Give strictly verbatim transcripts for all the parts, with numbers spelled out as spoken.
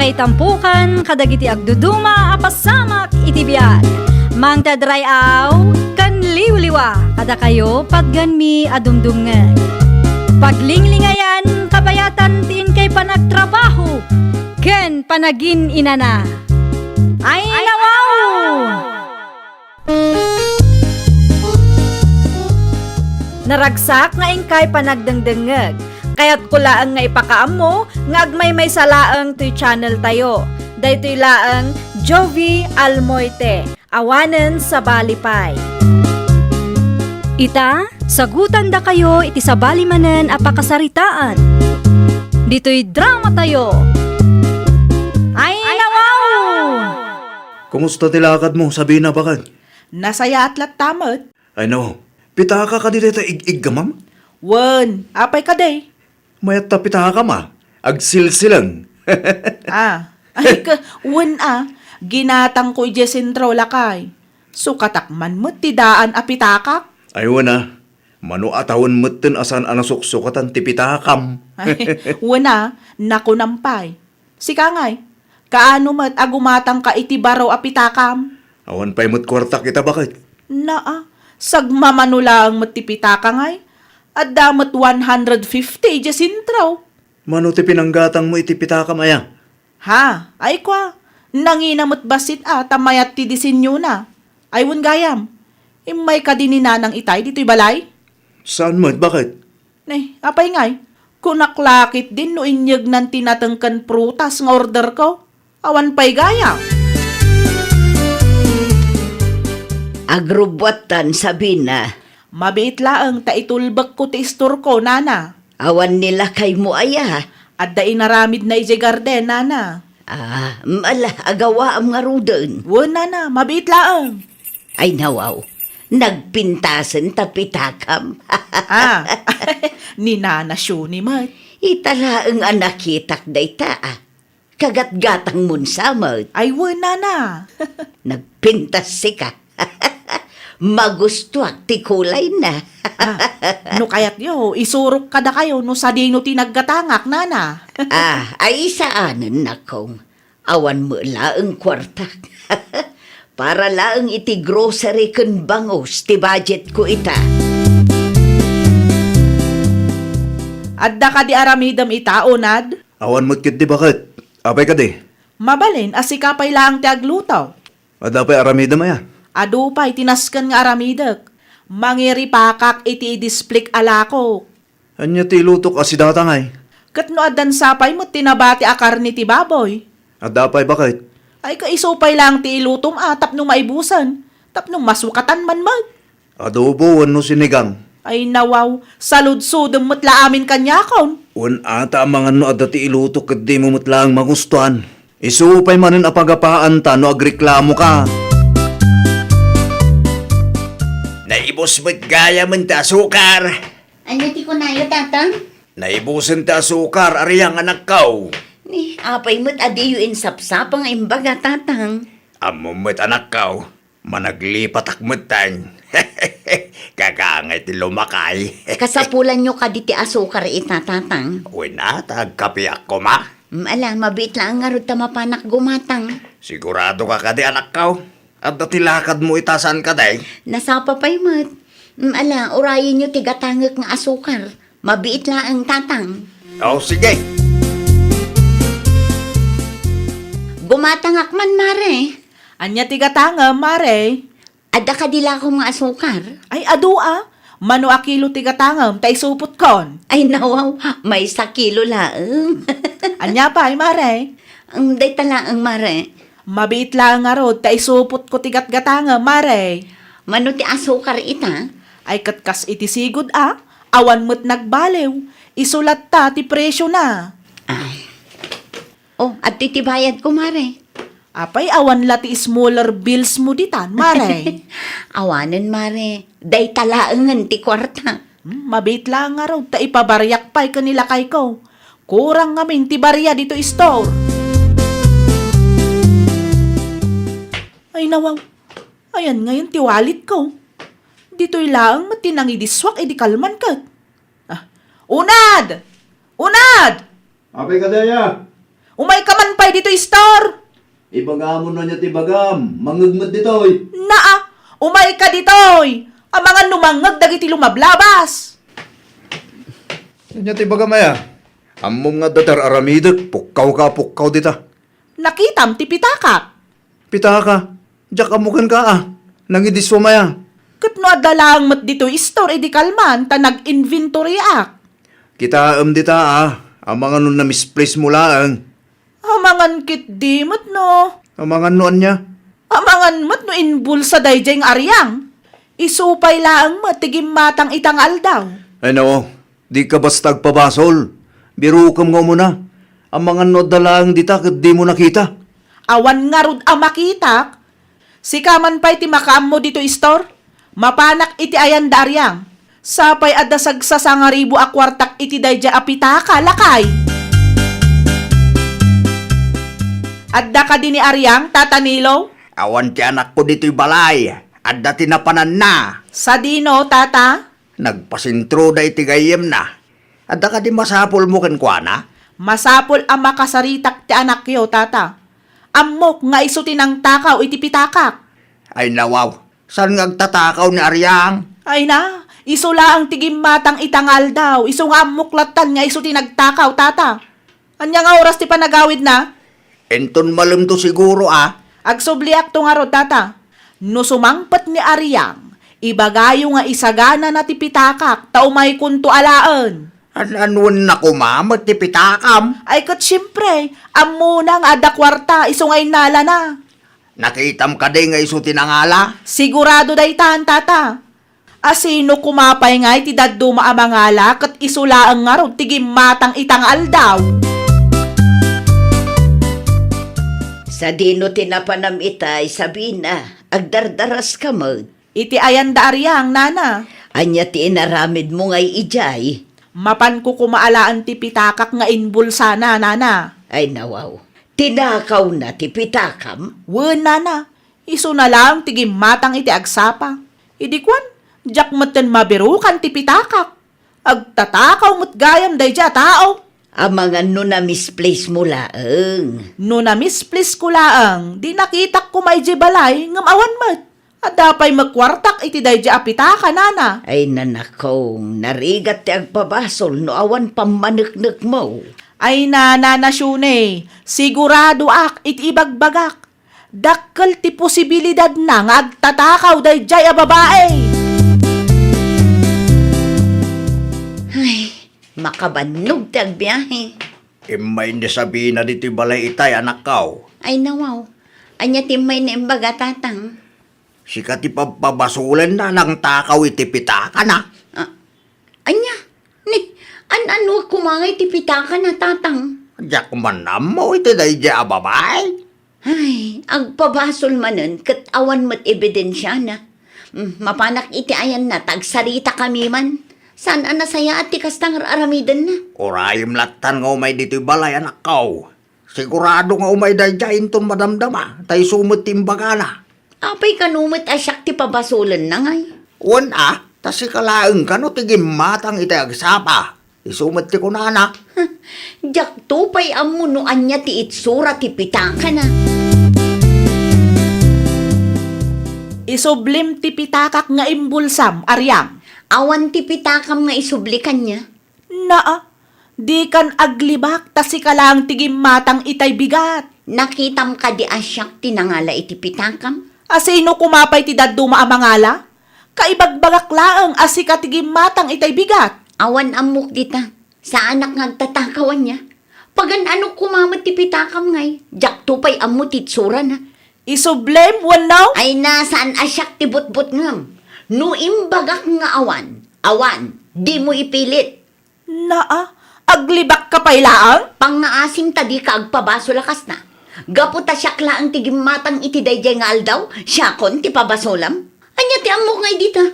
Itampukan kadagiti agduduma a pasamak iti biag. Mangted ray-aw ken liwliwa kadakayo patgenmi a dumdumngeg. Paglinglingayan kabayatan ti inkay panagtrabaho ken panagin-inana. Ay, nawaw! Naragsak nga inkay panagdengdengngeg. Kayatko laeng nga ipakaammo nga agmaymaysa laeng toy channel tayo. Daytoy laeng Jovie Almoite, awanen sabali pay. Ita, sagutandakayo iti sabali manen a pakasaritaan. Ditoy drama tayo. Ay, nawaw! Kumusta ti lakadmo, Sabina, baket? Nasayaat latta met. Ay, no. Pitaka kadi dayta ig-iggamam? Wen, apay kadi? Mayat ta pitakam a. Agsilsilang. Ah, ay ka, wen a. Ginatangko idiay sentro, lakay. Sukatak man met ti daan a pitakak. Ay, wen a. Mano a tawen metten a saan a nasuksukatan ti pitakam. Ay, wen a, nakunam pay. Sika ngay, kaano met a gumatangka iti baro a pitakam? Awan pay met kuartak ita, baket. Naa, sagmamano laeng met ti pitaka ngay. Adda met one hundred fifty idiay sentro. Mano ti pinanggatangmo iti pitakam aya? Ha, ay kua, nangina met bassit a ta mayat ti disenyona. Ay wen gayam, immay kadi ni nanang itay ditoy balay? Saan met, baket? Ne, apay ngay? Kunak la ketdin no inyegnan ti nateng ken prutas nga orderko. Awan pay gayam. Agrubbuattan, Sabina. Mabiit laeng ta itulbekko ti istorko, nana. Awan ni lakaymo aya? Adda inaramidna idiay garden, nana. Ah, ala, agawaam ngaruden. Wen, nana, mabiit laeng. Ay, nawaw. Nagpintasen ta pitakam. Ah, ni Nana Shuni met. Ita laeng a nakitak dayta, ah. Kagatgatangmon sa met. Ay, wen, nana. Nagpintas sika. Magustuak ti kulayna. Ah, no kayatyo, isurok kadakayo no sadino ti naggatangak, nana. Ah, ay saanen, nakong. Awan met laeng kuartak. Para laeng iti grocery ken bangus ti budgetko ita. Adda kadi aramidem ita, Unad? Awan met ketdi, baket. Apay kadi? Mabalin a sika pay laeng ti agluto. Adda pay aramidem aya? Adu pay ti nasken nga aramidek. Mangiripakak iti idisplik a lakok. Ania ti ilutok a sidata ngay? Ket no addan sapay met ti nabati a karne ti baboy? Adda pay, baket. Ay, kaisu pay laeng ti ilutom a tapno maibusen, tapno masukatan man met. Adobo wenno sinigang? Ay, nawaw, saludsodem met la amin kaniakon. Wen ata amangan no adda ti ilutok ket dimo met laeng magustuan. Isu pay manen a pagapaanta no agreklamoka. Naibus met gayamen ti asukar. Ania ti kunayo, Tatang? Naibusen ti asukar, Ariang, anakko. Ni, apay met a diyo insapsapa nga imbaga, Tatang? Ammom met, anakko. Managlipatak metten. Kakangay ti lumakay. Kasapulanyo kadi ti asukar ita, Tatang? Wen a, ta agkapiak koma. Mm, ala, mabiit laeng ngarud ta mapanak gumatang. Siguradoka kadi, anakko? Adda ti lakadmo ita, saan kadi? Nasapa pay met. Mm, ala, urayenyo ti gatangek nga asukar. Mabiit laeng, Tatang. O, sige. Gumatangak man, Mare. Ania ti gatangem, Mare? Adda kadi lakom nga asukar? Ay, adu a. Mano a kilo ti gatangem, ta isupotkon? Ay, nawaw, maysa kilo laeng. Ania pay, Mare? Ang dayta laeng, Mare. Mabiit laeng ngarud, ta isupotko ti gatgatangem, Mare. Mano ti asukar ita? Ay, ket kas iti sigud a, awan met nagbaliw. Isu latta ti presiona. Ah. Oh, adtoy ti bayadko, Mare. Apay, awan la ti smaller bills mo ditan, Mare? Awanen, Mare. Dayta laengen ti kuarta. Hmm, mabiit laeng ngarud ta ipabariak pay ken ni lakayko. Kurang ngamin ti baria ditoy store. Ay, nawaw. Ayan ngayon ti walletko. Ditoy laeng met ti nangidisuak idi kalman ket. Ah, unad! Unad! Apay kadaya? Umayka man pay ditoy, Istor! Ibagam no ania ti ibagam. Mangngeg met ditoy. Naa, umayka ditoy! Amangan no mangngeg dagiti lumablabas! Ania ti ibagam aya? Ammom nga adda ti ar-aramidek, pukkawka a pukkaw dita. Nakitam ti pitakak. Pitaka? Diak ammo kenka a. Nangidissuam aya? Ket no adda laeng met ditoy, Istor, idi kalman ta nag-inventoryak. Kitaem dita a. Amangan no na-misplace mo laeng. Amangan ketdi met no. Amangan no ania? Amangan met no inbulsa daydiay nga ariang. Isu pay laeng met ti gimmatang ita nga aldaw. Ay, nawaw. Dika basta agpabasol. Birokem nga umuna. Amangan no adda laeng dita ket dimo nakita. Awan ngarud a makitak. Sika man pay ti makaammo ditoy, Istor. Mapanak iti ayan da ariang. Sapay adda sagsasangaribu a kuartak iti daydiay a pitaka, lakay. Adda kadi ni ariang, Tata Nilo? Awan ti anakko ditoy balay. Adda ti napananna. Sadino, Tata? Nagpasentroda iti gayyemna. Adda kadi masapulmo kenkuana? Masapul a makasaritak ti anakyo, Tata. Ammok nga isu ti nangtakaw iti pitakak. Ay, nawaw, saan nga agtatakaw ni Ariang? Ay na, isu laeng ti gimmatang ita nga aldaw, isu nga ammok lattan nga isu ti nagtakaw, Tata. Ania nga oras ti panagawidna? Inton malemto siguro a. Agsubliakto ngarud, Tata. No sumangpet ni Ariang, ibagayo nga isaganana ti pitakak ta umaykonto alaen. An-anuenna koma met ti pitakam? Ay ket siempre, ammona nga adda kuarta isu nga innalana. Nakitam kadi nga isu ti nangala? Sigurado daytan, Tata. Asino koma pay ngay ti dadduma a mangala ket isu laeng ngarud ti gimmatang ita nga aldaw? Sadino ti napanam itay, Sabina? Agdardaraska met. Iti ayan da Ariang, nana. Ania ti inaramidmo ngay idiay? Mapanko koma alaen ti pitakak nga inbulsana, nana. Ay, nawaw. Tinakawna ti pitakam? Wen, nana. Isuna laeng ti gimmatang iti agsapa. Idi kuan, diak metten mabirukan ti pitakak. Agtatakaw met gayam daydiay a tao. Amangan no na-misplace mo laeng. No na-misplace ko laeng, di nakitak koma idiay balay ngem awan met. Adda pay met kuartak iti daydiay a pitaka, nana. Ay, nanakong, narigat ti agpabasol no awan pammaneknekmo. Ay, nana, Nana Shune, siguradoak iti ibagbagak. Dakkel ti posibilidadna nga agtatakaw daydiay a babai. Ay, makabannog ti agbiahe. Immay ni Sabina ditoy balay itay, anakkaw. Ay, nawaw. Ania ti immay na imbaga, tatang? Sika ti pabpabasolenna a nangtakaw iti pitakana. Ah, ania? Ni, an-anuak koma ngay ti pitakana, tatang? Diak man ammo iti daydiay a babai. Ay, agpabasol manen ket awan met ebidensiana. Mm, mapanak iti ayanna ta agsaritakami man. Saan a nasayaat ti kasta nga ar-aramidenna. Urayem lattan nga umay ditoy balay, anakkaw. Sigurado nga umay daydiay inton madamdama, ta isu met ti imbagana. Apay kano met a siak ti pabasolenna ngay? Wen a, ta sika laeng kano ti gimmatang iti agsapa. Isu met ti kunana. Diakto pay ammo no ania ti itsura ti pitakana. Isublim ti pitakak nga imbulsam, Ariang. Awan ti pitakam nga isubli kaniak. Naa, dikan aglibak ta sika laeng ti gimmatang itay bigat. Nakitam kadi a siak ti nangala iti pitakam? Asino koma pay ti dadduma a mangala? Kaibagbagak laeng a sika ti gimmatang itay bigat. Awan ammok dita. Saanak nga agtatakaw ania. Pagan-anok koma met ti pitakam ngay. Diakto pay ammo ti itsurana. Isublim wenno? Ay na, saan a siak ti butbutngem. No imbagak nga awan, awan, dimo ipilit. Naa, aglibakka pay laeng? Pangngaasim ta dika agpabasol a kasna. Gapu ta siak laeng ti gimmatang iti daydiay nga aldaw, siakon ti pabasolam. Ania ti ammok ngay dita?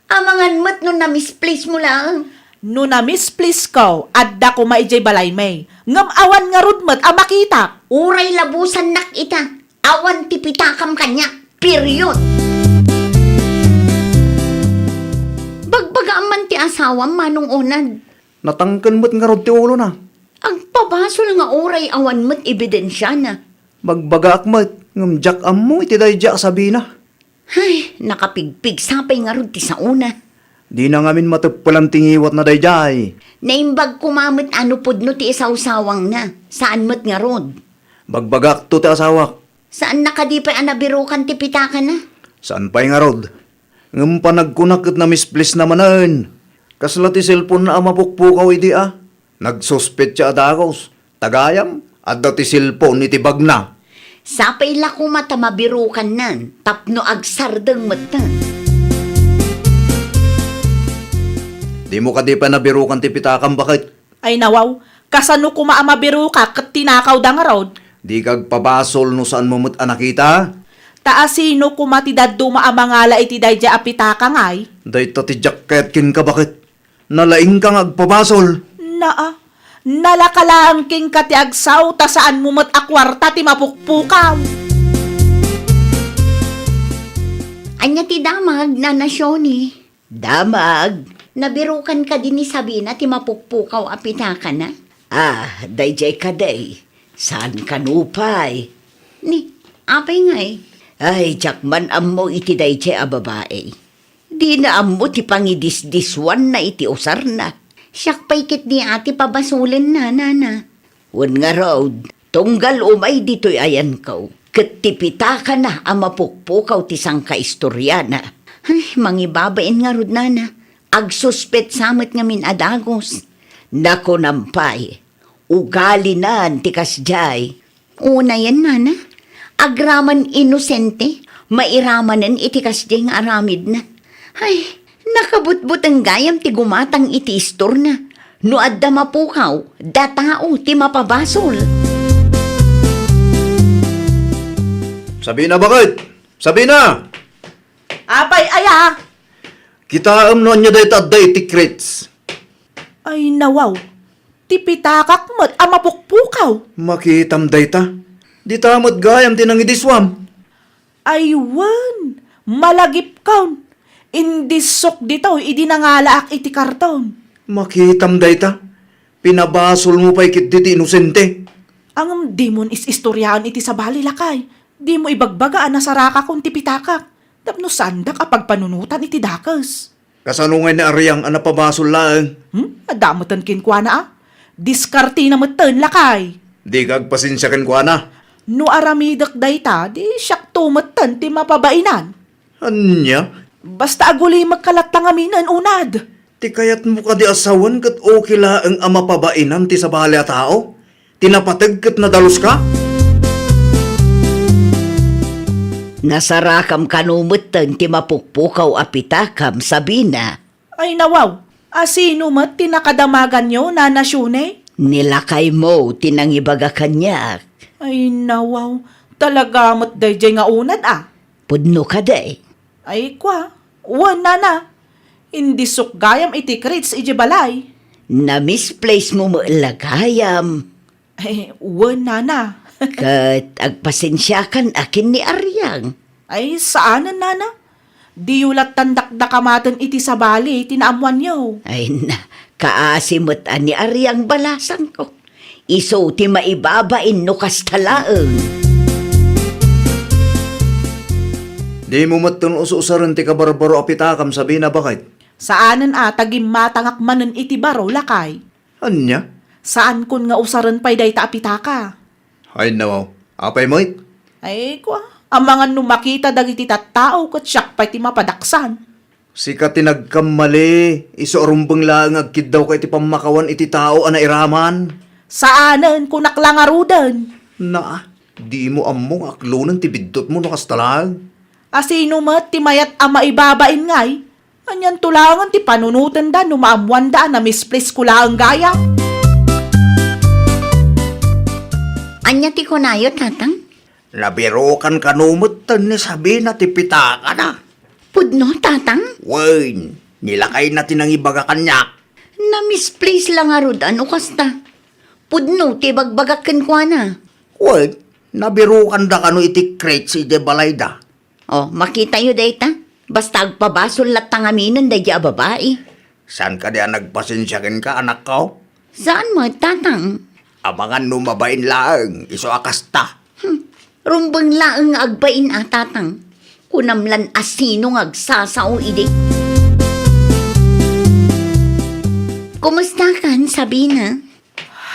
Amangan met no na-misplace mo laeng. No na-misplace ko, adda koma idiay balaymi. Ngem awan ngarud met a makitak. Uray labusannak ita. Awan ti pitakam kaniak. Period. Bagbagaam man ti asawam, Manong Onad. Natangken met ngarud ti ulona. Agpabasol nga uray awan met ebidensiana. Bagbagaak met, ngem diak ammo iti daydiay a sabina. Ay, nakapigpigsa pay ngarud ti saona. Dina ngamin mateppelan ti ngiwatna daydiay. Naimbag koma met a no pudno ti isawsawangna, saan met ngarud. Bagbagakto ti asawak. Saanna kadi pay a nabirukan ti pitakana? Saan pay ngarud. Ngem panagkunak ket namisplesna manen. Kasla ti cellphone-na a mapukpukaw idi a. Nagsuspetsa a dagus. Ta gayam, adda ti cellphone iti bagna. Sapay la koma ta mabirukannan tapno agsardeng metten. Dimo kadi pay nabirukan ti pitakam, baket? Ay nawaw, kasano koma a mabirukak ket tinakawda ngarud? Dika agpabasol no saanmo met a nakita. Ta asino koma ti dadduma a mangala iti daydiay a pitaka ngay? Dayta ti diak kayat kenka, baket. Nalaingka nga agpabasol. Naa, nalaka laeng kenka ti agsao ta saanmo met a kuarta ti mapukpukaw. Ania ti damag, Nana Shoni? Damag, nabirukan kadi ni Sabina ti mapukpukaw a pitakana? Ah, daydiay kadi. Saan kano pay? Ni, apay ngay? Ay, diak man ammo iti daydiay a babai. Dina ammo ti pangidisdiswanna iti usarna. Siak pay ketdi a ti pabasolenna, nana. Wen ngarud, tunggal umay ditoy ayanko, ket ti pitakana a mapukpukaw ti sangkaistoriana. Ay, mangibabain ngarud, nana. Agsuspetsa met ngamin a dagus. Nakunam pay, ugalinan ti kasdiay. Unayen, nana, agraman inosente, mairamanen iti kasdiay nga aramidna. Ay, nakabutbuteng gayam ti gumatang iti istorna. No adda mapukaw, datao ti mapabasol. Sabina, baket! Sabina! Apay aya? Kitaem no ania dayta adda iti crates. Ay, nawaw. Ti pitakak met a mapukpukaw. Makitam dayta. Dita met gayam ti nangidiswam. Ay wen, malagipkon. Indissok ditoy idi nangalaak iti karton. Makitam dayta. Pinabasolmo pay ketdi ti inosente. Ngem dimon is-istoriaan iti sabali, lakay. Dimo ibagbaga a nasarakakon ti pitakak. Tapno saandak a pagpanunotan iti dakes. Kasano ngay ni Ariang a napabasol laeng? Hmm? Adda metten kenkuana a. Diskartena metten, lakay. Dika agpasensia kenkuana. No aramidek dayta, di siakto metten ti mapabainan. Ania? Basta agulimekka latta ngaminen, unad. Ti kayatmo kadi a sawen ket okay laeng a mapabainan ti sabali a tao? Ti napateg ket nadaluska? Nasarakam kano metten ti mapukpukaw a pitakam, Sabina. Ay, nawaw, asino met ti nakadamaganyo, Nana Shune? Ni lakaymo ti nangibaga kaniak. Ay, nawaw, talaga met daydiay nga unad a. Pudno kadi? Ay, kua, wen, nana. Indissok gayam iti crates idiay balay. Namisplacemo met la gayam. Ay, wen, nana. Ket agpasensiakan a ken ni Ariang. Ay, saanen, nana. Diyo lattan dakdakamaten iti sabali ti naammoanyo. Ay na, kaasi met a ni Ariang balasangko. Isu ti maibabain no kasta laeng. Dimo metten us-usaren ti kabarbaro a pitakam, Sabina, baket? Saanen a ta gimmatangak manen iti baro, lakay. Ania? Saankon nga usaren pay dayta a pitaka. Ay, nawaw. Apay met? Ay, kua, amangan no makita dagiti tattao ket siak pay ti mapadaksan. Sika ti nagkammali, isu a rumbeng laeng nga agkiddawka iti pammakawan iti tao a nairaman. Saanen, kunak la ngaruden. Naa, dimo ammo nga aklonen ti biddutmo no kasta laeng. Asino met ti mayat a maibabain ngay? Anianto laengen ti panunotenda no maammoanda a namisplace ko laeng gayam? Ania ti kunayo, Tatang? Nabirukan kano metten ni Sabina ti pitakana. Pudno, Tatang? Wen, ni lakayna ti nangibaga kaniak. Namisplace la ngarud a no kasta. Pudno ti ibagbagak kenkuana. Wen, nabirukanda kano iti crates idiay balayda. O, makitayo dayta. Basta agpabasol latta ngaminen daydiay a babai. Saan kadi a nagpasensia kenka, anakko? Saan met, Tatang? Amangan no mabain laeng, isu a kasta. Hmm, rumbeng laeng nga agbain a, Tatang. Kunam lan a sino nga agsasao idi. Kumusta kan, Sabina?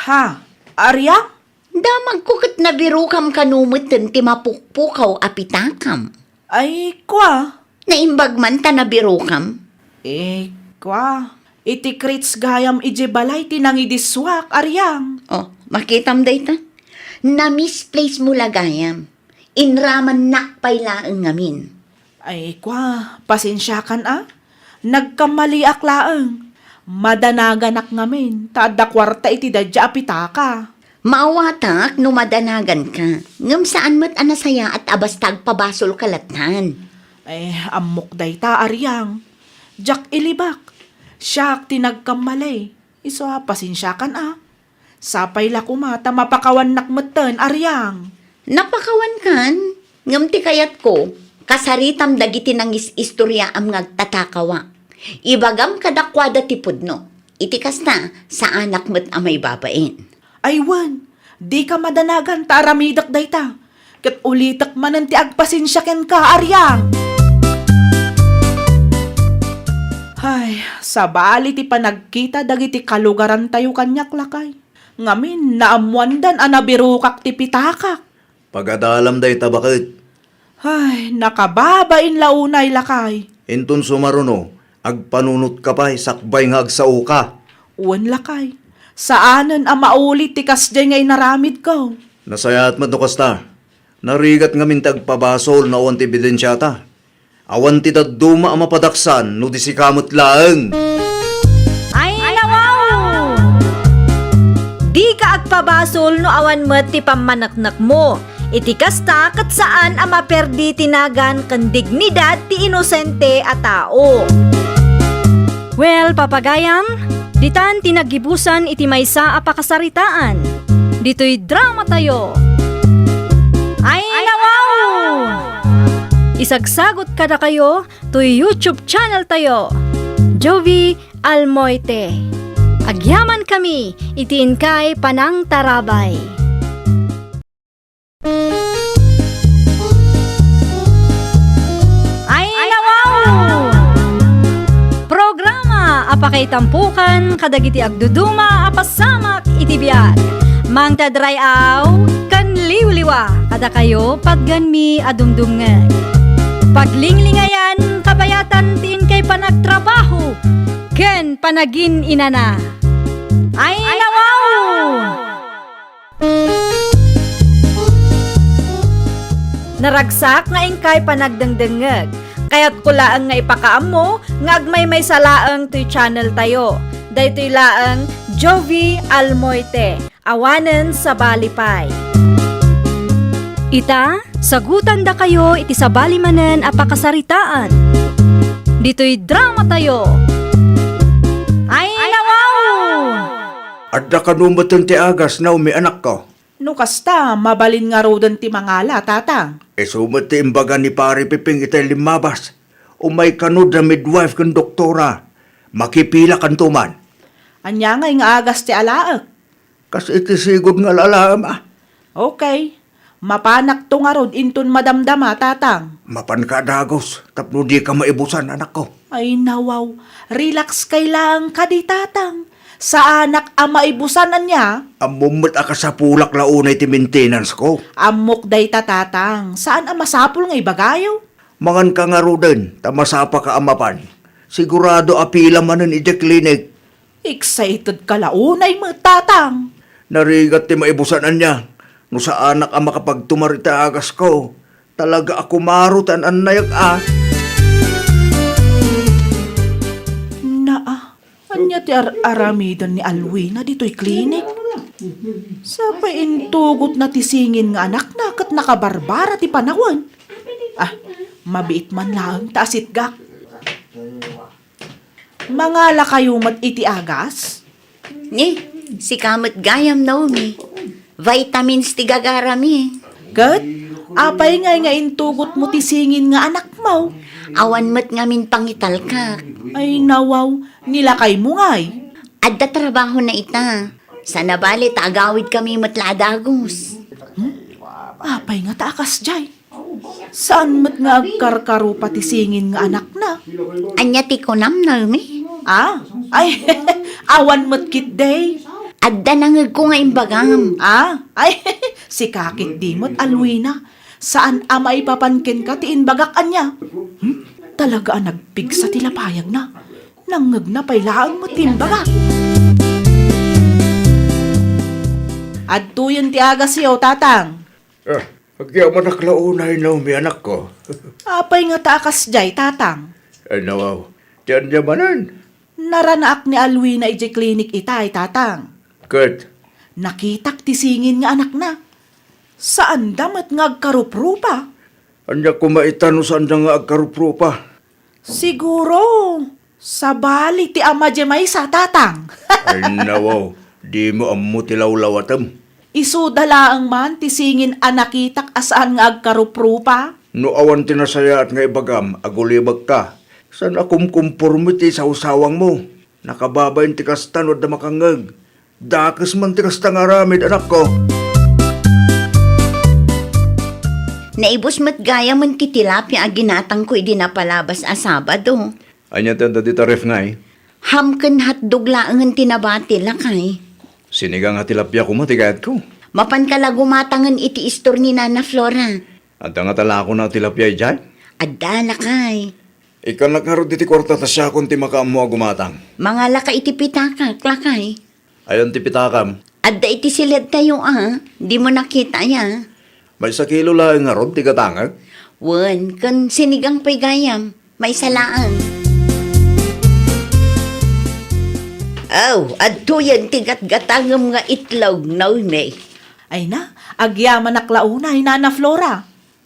Ha? Ariang? Damagko ket nabirokam kano metten ti mapukpukaw a pitakam. Ay, kua. Naimbag man ta nabirokam? Eh, kua. Iti crate gayam idiay balay ti nangidissuak, Ariang. Oh, makitam dayta. Na-misplace mo la gayam. Inramannak pay laeng ngamin. Ay, kua, pasensiakan a. Nagkammaliak laeng. Madanaganak ngamin, ta adda kuarta iti daydiay a pitaka. Maawatak no madanaganka, ngem saan met a nasayaat a basta agpabasolka lattan. Eh, ammok dayta, Ariang. Diak ilibak. Siak ti nagkammali. Isu a, pasensiakan a. Sapay la koma ta mapakawannak metten, Ariang. Napakawankan, ngem ti kayatko, kasaritam dagiti nangis-istoriaam nga agtatakawa. Ibagam kadakuada ti pudno. Iti kasta, saanak met a maibabain. Ay wen, dika madanagan ta aramidek dayta. Ket ulitek manen ti agpasensia kenka, Ariang. Ay, sabali ti panagkita dagiti kalugarantayo kaniak, lakay. Ngamin, naammoandan a nabirokak ti pitakak. Pagadalam dayta, baket. Ay, nakababain la unay, lakay. Inton sumaruno, agpanunotka pay sakbay nga agsaoka. Wen, lakay. Saanen a mauli ti kasdiay nga inaramidko. Nasayaat met no kasta. Narigat ngamin ti agpabasol no awan ti ebidensiata. Awan ti dadduma a mapadaksan no di sika met laeng. Ay, nawaw! Dika agpabasol no awan met ti pammaneknekmo. Iti kasta, ket saan a maperdi ti nagan ken dignidad ti inosente a tao. Well, papagayam, ditan ti naggibusan iti maysa a pakasaritaan. Ditoy dramatayo. Ay, nawaw! Isagsagot kadakayo toy YouTube channel tayo, Jovie Almoite. Agyamankami iti inkay panangtarabay. Ay, nawaw! Programa a pakaitampukan kadagiti agduduma a pasamak iti biag. Mangted ray-aw ken liwliwa kadakayo, patganmi a dumdumngeg. Paglinglingayan, kabayatan ti inkay panagtrabaho ken panagin-inana. Ay, nawaw! Naragsak nga inkay panagdengdengngeg. Kayatko laeng nga ipakaammo nga agmaymaysa laeng toy channel tayo. Daytoy laeng Jovie Almoite, awanen sabali pay. Ita, sagutandakayo iti sabali manen a pakasaritaan. Ditoy dramatayo. Ay, nawaw! Adda kano metten ti agas, Naomi, anakko? No kasta, mabalin ngaruden ti mangala, Tatang. Isu met ti imbaga ni Pari Piping itay limmabas. Umay kano da midwife ken doktora. Makipilakanto man. Ania ngay nga agas ti alaek? Kas iti sigud nga alaem, a. Okay. Mapanakto ngarud inton madamdama, Tatang. Mapanka a dagus tapno dika maibusan, anakko. Ay, nawaw. Relax kay laeng kadi, Tatang. Saanak a maibusan, ania? Ammom met a kasapulak la unay ti maintenance ko. Ammok dayta, Tatang. Saan a masapul nga ibagayo? Manganka ngaruden, ta masapaka a mapan. Sigurado a pila manen idiay klinik. Excited ka la unay met, Tatang. Narigat ti maibusan, ania. No saanak a makapagtumar iti agasko, talaga a kumaro ti an-annayag, a. Naa, ania ti ar-aramiden ni Alwina ditoy klinik? Sapay intugotna ti singin nga anakna ket nakabarbara ti panawen. Ah, mabiit man laeng ta asitgak. Mangalakayo met iti agas? Ni, sika met gayam, Naomi. Vitamins ti gagarami. Ket, apay ngay nga intugotmo ti singin nga anakmo? Awan met ngamin pangitalkak. Ay, nawaw, ni lakaymo ngay? Adda trabahona ita. Saan a bali ta agawidkami met la a dagus. Apay ngata a kasdiay? Saan met nga agkarkarupa ti singin nga anakna? Ania ti kunam, Naomi? Ah, ay, awan met ketdi. Adda nangngegko nga imbagam. Ah, ay, sika ketdi met, Alwina. Saan a maipapan kenka ti imbagak ania? Hmm? Talaga a nagpigsa ti lapayagna. Nangngegna pay laeng met ti imbagak. Adtoyen ti agasyo, Tatang. Ah, agyamanak la unay, Naomi, anakko. Apay ngata a kasdiay, Tatang? Ay, nawaw. Ti ania manen? Naranaak ni Alwina idiay klinik itay, Tatang. Ket? Nakitak ti singin nga anakna. Saanda met nga agkaruprupa. Ania koma ita no saanda nga agkaruprupa? Siguro, sabali ti ama diay maysa, Tatang. Ay, nawaw, dimo ammo ti lawlawatem. Isuda laeng man ti singin a nakitak a saan nga agkaruprupa. No awan ti nasayaat nga ibagam, agulimekka. Saan a kumkumporme ti sawsawangmo. Nakababain ti kasta no adda makangngeg. Dakes man ti kasta nga aramid, anakko. Naibus met gayamen ti tilapia a ginatangko idi napalabas a Sabado. Ania ti adda dita ref ngay? Ham ken hotdog laengen ti nabati, lakay. Sinigang a tilapia koma ti kayatko. Mapanka la gumatangen iti istor ni Nana Flora. Adda ngata lakona a tilapia idiay? Adda, lakay. Ikkannak ngarud iti kuarta ta siakon ti makaammo a gumatang. Mangalaka iti pitakak, lakay. Ayan ti pitakam? Adda iti siledtayo a, dimo nakita aya? Maysa kilo laeng ngarud ti gatangek? Wen, ken sinigang pay gayam, maysa laeng. Aw, adtoyen ti gatgatangem nga itlog, Naomi. Ay na, agyamanak la unay, Nana Flora.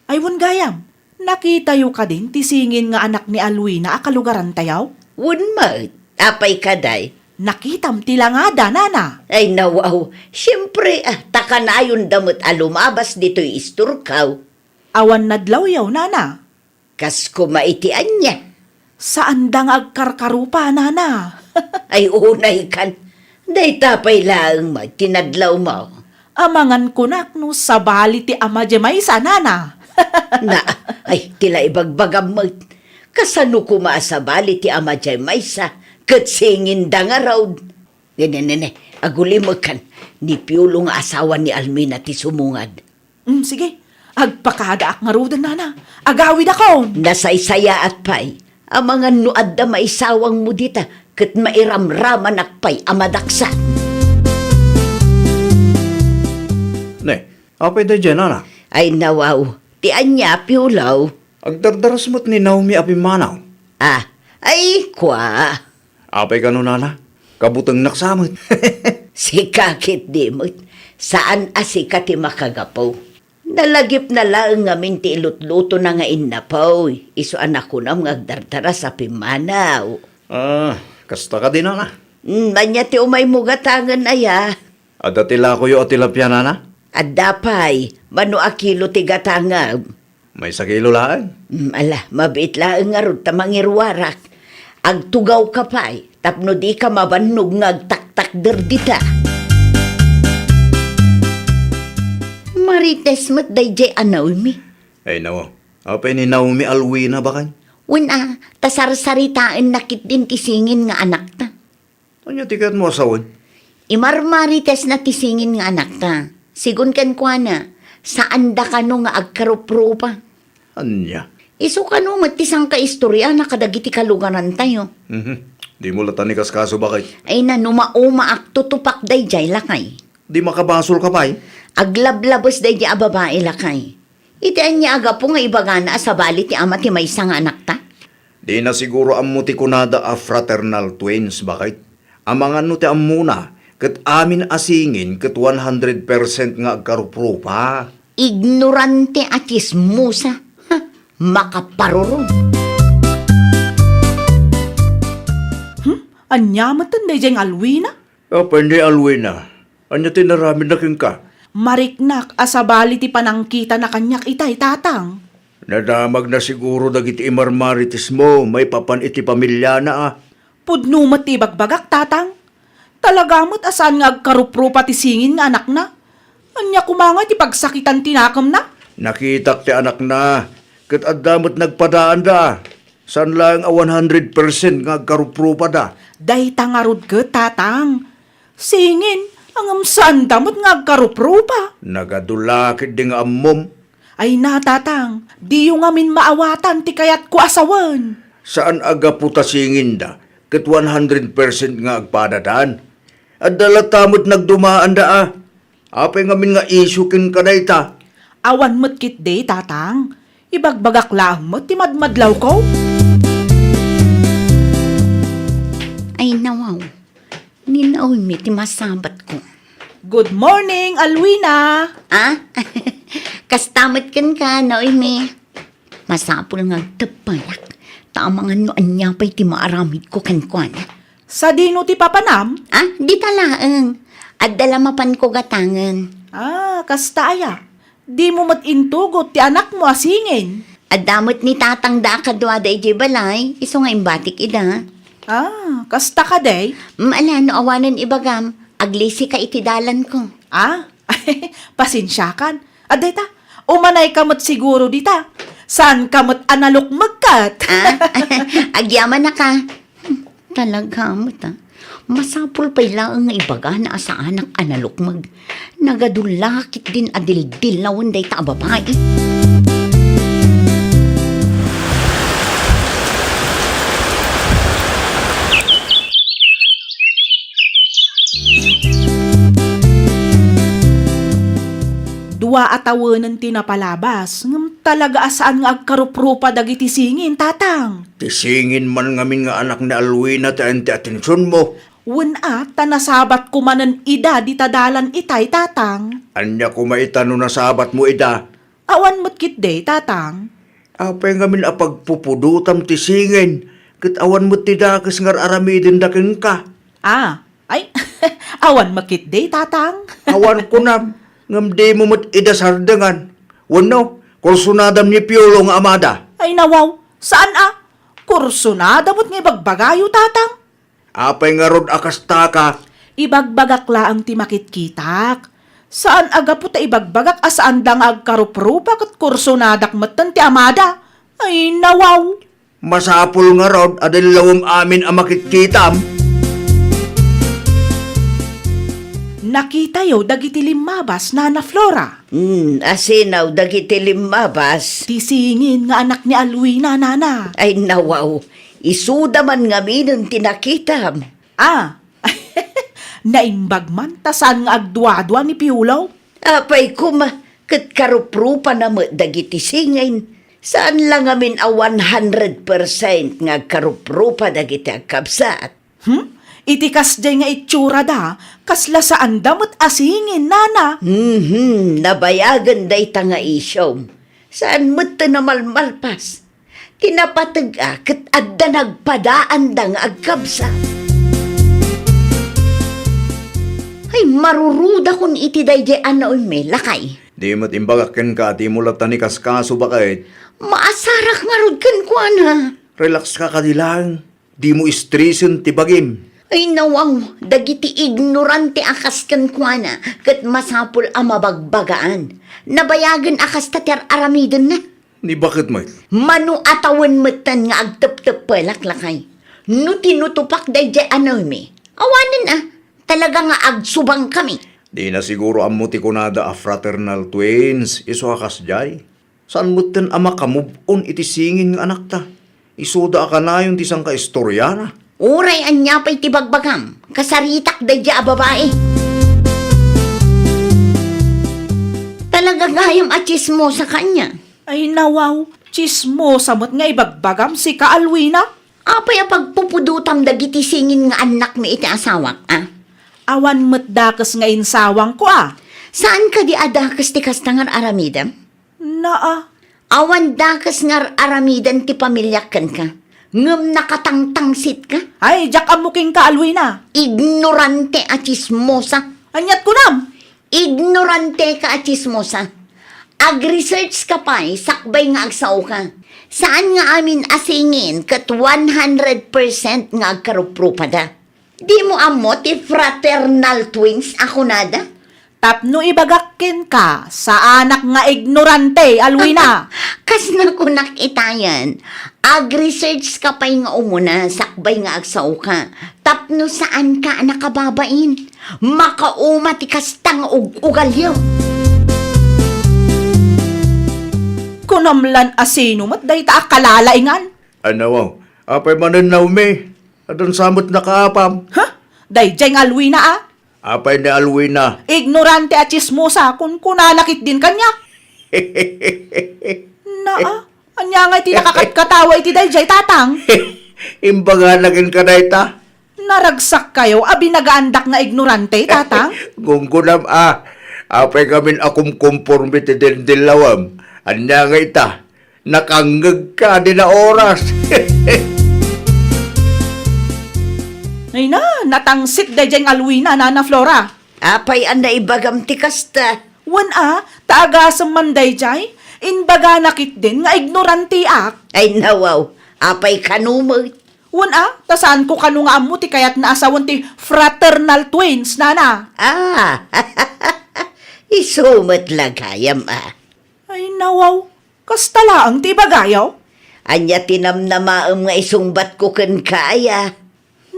Ay, wen gayam, nakitayo kadin ti singin nga anak ni Alwina a kalugarantayo? Wen met, apay kadi? Nakitam ti langada, Nana. Ay, nawaw, siempre, ah, ta kanayonda met a lumabas ditoy istorkaw. Awan nadlawyo, Nana? Kas koma iti ania? Saanda nga agkarkarupa, Nana. Ay, unay kan. Dayta pay laeng met ti nadlawmo. Amangan kunak no sabali ti ama diay maysa, Nana. Na, ay, ti la ibagbagam met. Kasano koma a sabali ti ama diay maysa, ket singinda ngarud? Nene, nene, agulimekkan. Ni Piolo nga asawa ni Almina ti sumungad. Mm, sige. Agpakadaak ngaruden, Nana. Agawidakon. Nasaysayaat pay. Amangan no adda maisawangmo dita, ket mairamramanak pay a madaksan. Ne, apay daydiay, Nana? Ay, nawaw. Ti ania, Piolo? Agdardaras met ni Naomi a pimmanaw. Ah, ay, kua. Apay kano, Nana? Kabutengnak sa met. Sika ketdi met. Saan a sika ti makagapu. Nalagipna laeng ngamin ti ilutlutona nga innapoy. Isu a nakunam nga agdardaras a pimmanaw. Ah, kasta kadi, Nana? Mm, ania ti umaymo gatangen aya? Adda ti lakoyo a tilapia, Nana? Adda pay, mano a kilo ti gatangem? Maysa kilo laeng. Mm, ala, mabiit laeng ngarud ta mangiruarak. Agtugawka pay, tapno dika mabannog nga agtaktakder dita. Marites met daydiay a Naomi. Ay, nawaw. Apay ni Naomi Alwina, baken? Wen a, ta sarsaritaenna ketdin ti singin nga anakta. Ania ti kayatmo a sawen? Imarmaritesna ti singin nga anakta. Sigun kenkuana, saanda kano nga agkaruprupa. Ania? Isu kano met ti sangkaistoryana kadagiti kalugarantayo. Mhm. Dimo latta ni kaskaso, baket? Ay na, no maumaak, tutupak daydiay, lakay. Di makabasolka pay? Aglablabes daydiay a babai, lakay. Iti ania a gapu nga ibagana a sabali ti ama ti maysa nga anakta? Dina siguro ammo ti kunada a fraternal twins, baket? Amangan no ti ammona, ket amin a singin ket one hundred percent nga agkaruprupa. Ignorante a tsismosa. Ha, makaparurod. Hmm? Ania met daydiay nga Alwina? Apay ni Alwina? Ania ti inaramidna kenka? Mariknak a sabali ti panangkitana kaniak itay, Tatang. Nadamagna siguro dagiti imarmaritesmo maipapan iti pamiliana, a. Pudno met ti ibagbagak, Tatang. Talaga met a saan nga agkaruprupa ti singin nga anakna. Ania koma ngay ti pagsakitan ti nakemna? Nakitak ti anakna, ket adda met nagpadaanda. Saan laeng a one hundred percent nga agkaruprupada. Dayta ngarud ket, Tatang. Singin, ngem saanda met nga agkaruprupa. Nagadu la ketdi nga ammom. Ay na, Tatang, diyo ngamin maawatan ti kayatko a sawen. Saan a gapu ta singinda, ket one hundred percent nga agpadadan? Adda latta met nagdumaanda a. Apay ngamin nga isyu kenka dayta? Awan met ketdi, Tatang. Ibagbagak laeng met ti madmadlawko. Ay, nawaw. Ni Naomi ti masabatko. Good morning, Alwina! Ah? Kasta met kenka, Naomi. Masapul nga agteppayak. Ta amangan no ania pay ti maaramidko kenkuana. Sadino ti papanam? Ah, dita laeng. Adda la mapanko gatangen. Ah, kasta aya. Dimo met intugot ti anakmo a singin? Adda met ni tatangda a kadua daydiay balay, isu nga imbatik ida. Ah, kasta kadi? Mm, ala, no awanen ibagam, aglisika iti dalanko. Ah, pasensiakan. Adda ita, umanayka met siguro dita. Saanka met a nalukmeg ket? Ah, agyamanaka. Hmm, talaga met, ah. Masapul pay laeng nga ibagana a saanak a nalukmeg. Nagadu la ketdin a dildillawen dayta a babai. Dua a tawenen ti napalabas, ngem talaga a saan nga agkaruprupa dagiti singin, Tatang. Ti singin man ngamin nga anak ni Alwina ti ayan ti atensionmo. Wen a, ta nasabatko manen ida dita dalan itay, Tatang. Ania koma ita no nasabatmo ida? Awan met ketdi, Tatang. Apay ngamin a pagpupudotam ti singin, ket awan met ti dakes nga ar-aramidenda kenka? Ah, ay, awan met ketdi, Tatang. Awan kunam, ngem dimo met ida sardengan. Wenno, kursunadam ni Piolo nga amada? Ay, nawaw, saan a? Kursunada met nga ibagbagayo, Tatang. Apay ngarud a kastaka? Ibagbagak laeng ti makitkitak. Saan a gapu ta ibagbagak a saanda nga agkaruprupa ket kursunadak metten ti amada. Ay, nawaw! Masapul ngarud a dillawem amin a makitkitam. Nakitayo dagiti limmabas, Nana Flora. Hmm, asinaw dagiti limmabas? Ti singin nga anak ni Alwina, Nana. Ay, nawaw. Isuda man ngaminen ti nakitam. Ah, naimbag man ta saan nga agduadua ni Piolo? Apay koma, ket karuprupana met dagiti singin. Saan la ngamin a one hundred percent nga agkaruprupa dagiti agkabsat. Hmm? Iti kasdiay nga itsurada, kasla saanda met a singin, Nana. Mhm, nabayagen dayta nga isyom. Saan met ti namalmalpas. Ti napateg a ket adda nagpadaanda nga agkabsat. Ay, marurudakon iti daydiay a Naomi, lakay. Di met imbagak kenka a dimo latta ni kaskaso, baket. Maasarak ngarud kenkuana. Relax ka kadi laeng. Dimo istresen ti bagim. Ay, nawaw, dagiti ignorante a kas kenkuana, ket masapul a mabagbagaan. Nabayagen a kasta ti ar-aramidenna. Ni baket met? Mano a tawen metten nga agtepteppelak, lakay. No tinutupak daydiay a Naomi, awanen a, talaga nga agsubangkami. Dina siguro ammo ti kunada a fraternal twins, isu a kasdiay. Saan metten a makamove-on iti singin nga anakta. Isuda a kanayon ti sangkaistoriana. Uray ania pay ti bagbagam, kasaritak daydiay a babai. Talaga gayam a tsismosa ka ania? Ay, nawaw, tsismosa met nga ibagbagam, sika, Alwina. Apay a pagpupudotam dagiti singin nga annakmi iti asawak, a? Awan met dakes nga insawangko, a? Saan kadi a dakes ti kasta nga ar-aramidem? Naa. Awan dakes nga ar-aramiden ti pamiliak kenka, ngem nakatangtangsitka? Ay, diak ammo kenka, Alwina. Ignorante a tsismosa. Aniat kunam? Ignorante ka a tsismosa. Ag-research ka pay sakbay nga agsaoka. Saan nga amin a singin ket one hundred percent nga agkaruprupada. Dimo ammo ti fraternal twins a kunada? Tapno ibagak kenka, saanak nga ignorante, Alwina. Kasna kunak itayen. Ag-research ka pay nga umuna, sakbay nga agsaoka. Tapno saanka a nakababain. Makauma ti kasta nga ug-ugalyo. Kunam lan a sino met dayta a kalalaingan? Anawaw, apay manen, Naomi? Adun sa met nakaapam? Ha? Daydiay nga Alwina a? Apay ni Alwina? Ignorante a tsismosa, kunkunana ketdin kaniak. Naa, ania ngay ti nakakatkatawa iti daydiay, Tatang? Imbagana kenka dayta? Naragsakkayo a binagaandak nga ignorante, Tatang? Gunggunam a, apay ngamin a kumkumporme ti dildillawem? Ania ngay ita? Nakangngegka dina oras. Ay na, natangsit daydiay nga Alwina, Nana Flora. Apay a naibagam ti kasta? Wen a, ta agasem man daydiay, imbagana ketdin nga ignoranteak. Ay nawaw, apay kano met? Wen a, ta saanko kano nga ammo ti kayatna a sawen ti fraternal twins, Nana. Ah, isu met la gayam a. Ay nawaw, kasta laeng ti ibagayo? Ania ti namnamaem nga isungbatko kenka aya?